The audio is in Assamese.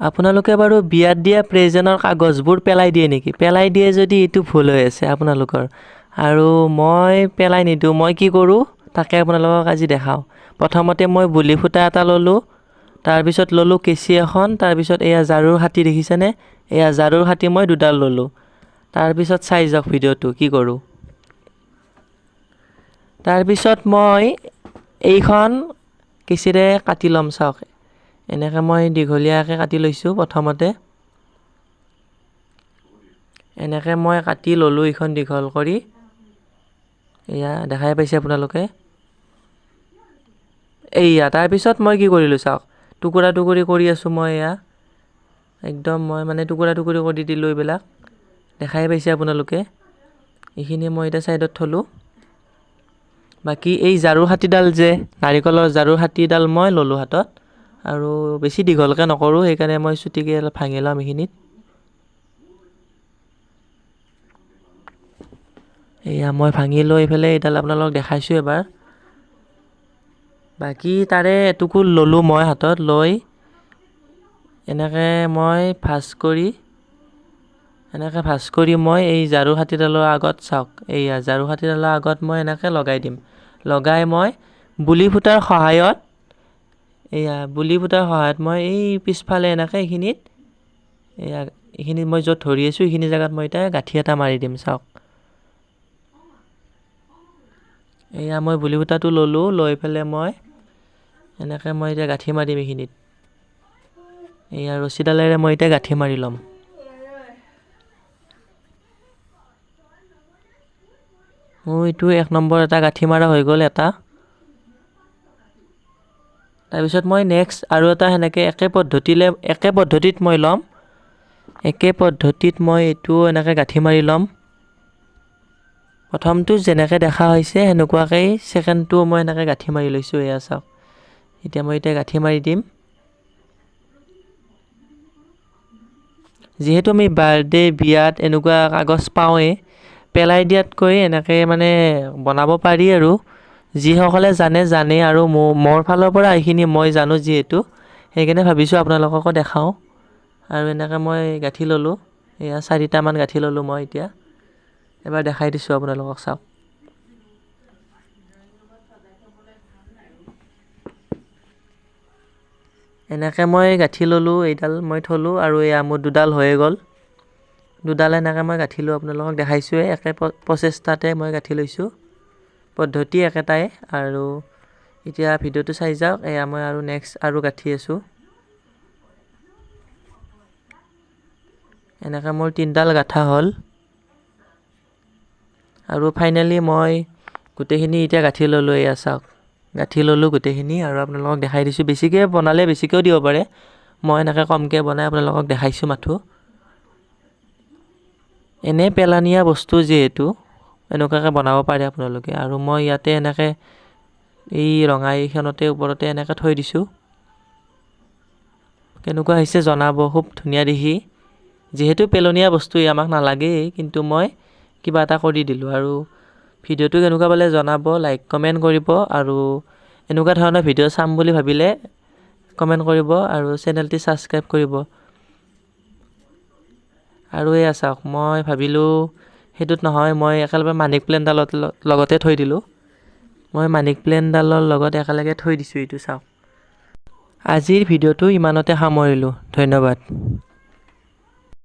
আপোনালোকে বাৰু বিয়াত দিয়া প্ৰেজেণ্টৰ কাগজবোৰ পেলাই দিয়ে নেকি? পেলাই দিয়ে যদি এইটো ভুল হৈ আছে আপোনালোকৰ। আৰু মই পেলাই নিদিওঁ, মই কি কৰোঁ তাকে আপোনালোকক আজি দেখাওঁ। প্ৰথমতে মই বুলি ফুটা এটা ল'লোঁ, তাৰপিছত ল'লোঁ কেঁচি এখন, তাৰপিছত এয়া ঝাৰুৰ হাতী দেখিছেনে? এয়া ঝাৰুৰ হাতী মই দুডাল ল'লোঁ। তাৰপিছত চাই যাওক ভিডিঅ'টো কি কৰোঁ। তাৰপিছত মই এইখন কেঁচিৰে কাটি ল'ম। চাওক, এনেকৈ মই দীঘলীয়াকৈ কাটি লৈছোঁ। প্ৰথমতে এনেকৈ মই কাটি ল'লোঁ এইখন দীঘল কৰি, এয়া দেখাই পাইছে আপোনালোকে। এইয়া তাৰপিছত মই কি কৰিলোঁ চাওক, টুকুৰা টুকুৰি কৰি আছোঁ মই। এয়া একদম মই মানে টুকুৰা টুকুৰি কৰি দিলোঁ, এইবিলাক দেখাই পাইছে আপোনালোকে। এইখিনি মই এতিয়া ছাইডত থ'লোঁ। বাকী এই ঝাৰুৰ হাতীডাল যে, নাৰিকলৰ ঝাৰুৰ হাতীডাল মই ল'লোঁ হাতত, আৰু বেছি দীঘলকৈ নকৰোঁ, সেইকাৰণে মই চুটিকৈ অলপ ভাঙি ল'ম এইখিনিত। এয়া মই ভাঙি লৈ পেলাই এইডাল আপোনালোকক দেখাইছোঁ এবাৰ। বাকী তাৰে এটুকুৰ ল'লোঁ মই হাতত, লৈ এনেকৈ মই ভাঁজ কৰি, এনেকৈ ভাঁজ কৰি মই এই ঝাৰু হাতীডালৰ আগত, চাওক, এইয়া ঝাৰু হাতীডালৰ আগত মই এনেকৈ লগাই দিম। লগাই মই বুলি ফুটাৰ সহায়ত, এইয়া বুলি ফুটাৰ সহায়ত মই এই পিছফালে এনেকৈ এইখিনিত, এইয়া এইখিনিত মই য'ত ধৰি আছোঁ এইখিনি জেগাত মই এতিয়া গাঁঠি এটা মাৰি দিম। চাওক, এয়া মই বুলি সূতাটো ল'লোঁ, লৈ পেলাই মই এনেকৈ মই এতিয়া গাঁঠি মাৰিম এইখিনিত। এয়া ৰছীডালেৰে মই এতিয়া গাঁঠি মাৰি ল'ম। মোৰ এইটো এক নম্বৰ এটা গাঁঠি মাৰা হৈ গ'ল এটা। তাৰপিছত মই নেক্সট আৰু এটা সেনেকৈ একে পদ্ধতিত মই ল'ম। একে পদ্ধতিত মই এইটো এনেকৈ গাঁঠি মাৰি ল'ম। প্ৰথমটো যেনেকৈ দেখা হৈছে সেনেকুৱাকেই ছেকেণ্ডটোও মই এনেকৈ গাঁঠি মাৰি লৈছোঁ। এয়া চাওক, এতিয়া মই এতিয়া গাঁঠি মাৰি দিম। যিহেতু আমি বাৰ্থডে বিয়াত এনেকুৱা কাগজ পাওঁৱেই, পেলাই দিয়াতকৈ এনেকৈ মানে বনাব পাৰি। আৰু যিসকলে জানে জানে, আৰু মোৰ ফালৰ পৰা এইখিনি মই জানো যিহেতু, সেইকাৰণে ভাবিছোঁ আপোনালোককো দেখাওঁ। আৰু এনেকৈ মই গাঁঠি ল'লোঁ, এয়া চাৰিটামান গাঁঠি ল'লোঁ মই। এতিয়া এবাৰ দেখাই দিছোঁ আপোনালোকক, চাওক। এনেকৈ মই গাঁঠি ল'লোঁ, এইডাল মই থ'লোঁ, আৰু এয়া মোৰ দুডাল হৈয়ে গ'ল। দুডাল এনেকৈ মই গাঁঠিলোঁ, আপোনালোকক দেখাইছোঁৱে। একে প্ৰচেষ্টাতে মই গাঁঠি লৈছোঁ, পদ্ধতি একেটাই। আৰু এতিয়া ভিডিঅ'টো চাই যাওক। এয়া মই আৰু নেক্সট আৰু গাঁঠি আছোঁ। এনেকৈ মোৰ তিনিডাল গাঁঠা হ'ল। আৰু ফাইনেলি মই গোটেইখিনি এতিয়া গাঁঠি ল'লোঁ। এয়া চাওক, গাঁঠি ল'লোঁ গোটেইখিনি আৰু আপোনালোকক দেখাই দিছোঁ। বেছিকৈ বনালে বেছিকৈও দিব পাৰে, মই এনেকৈ কমকৈ বনাই আপোনালোকক দেখাইছোঁ মাথোঁ। এনেই পেলনীয়া বস্তু যিহেতু এনেকুৱাকৈ বনাব পাৰে আপোনালোকে। আৰু মই ইয়াতে এনেকৈ এই ৰঙা এইখনতে ওপৰতে এনেকৈ থৈ দিছোঁ। কেনেকুৱা হৈছে জনাব, খুব ধুনীয়া দেখি। যিহেতু পেলনীয়া বস্তু আমাক নালাগেই, কিন্তু মই কিবা এটা কৰি দিলোঁ। আৰু ভিডিঅ'টো কেনেকুৱা পালে জনাব, লাইক কমেণ্ট কৰিব, আৰু এনেকুৱা ধৰণৰ ভিডিঅ' চাম বুলি ভাবিলে কমেণ্ট কৰিব, আৰু চেনেলটি ছাবস্ক্ৰাইব কৰিব। আৰু এয়া চাওক, মই ভাবিলোঁ সেইটোত নহয়, মই একেলগে মানিক প্লেণ্টডালত লগতে থৈ দিলোঁ। মই মানিক প্লেণ্টডালৰ লগত একেলগে থৈ দিছোঁ এইটো। চাওক, আজিৰ ভিডিঅ'টো ইমানতে সামৰিলোঁ। ধন্যবাদ।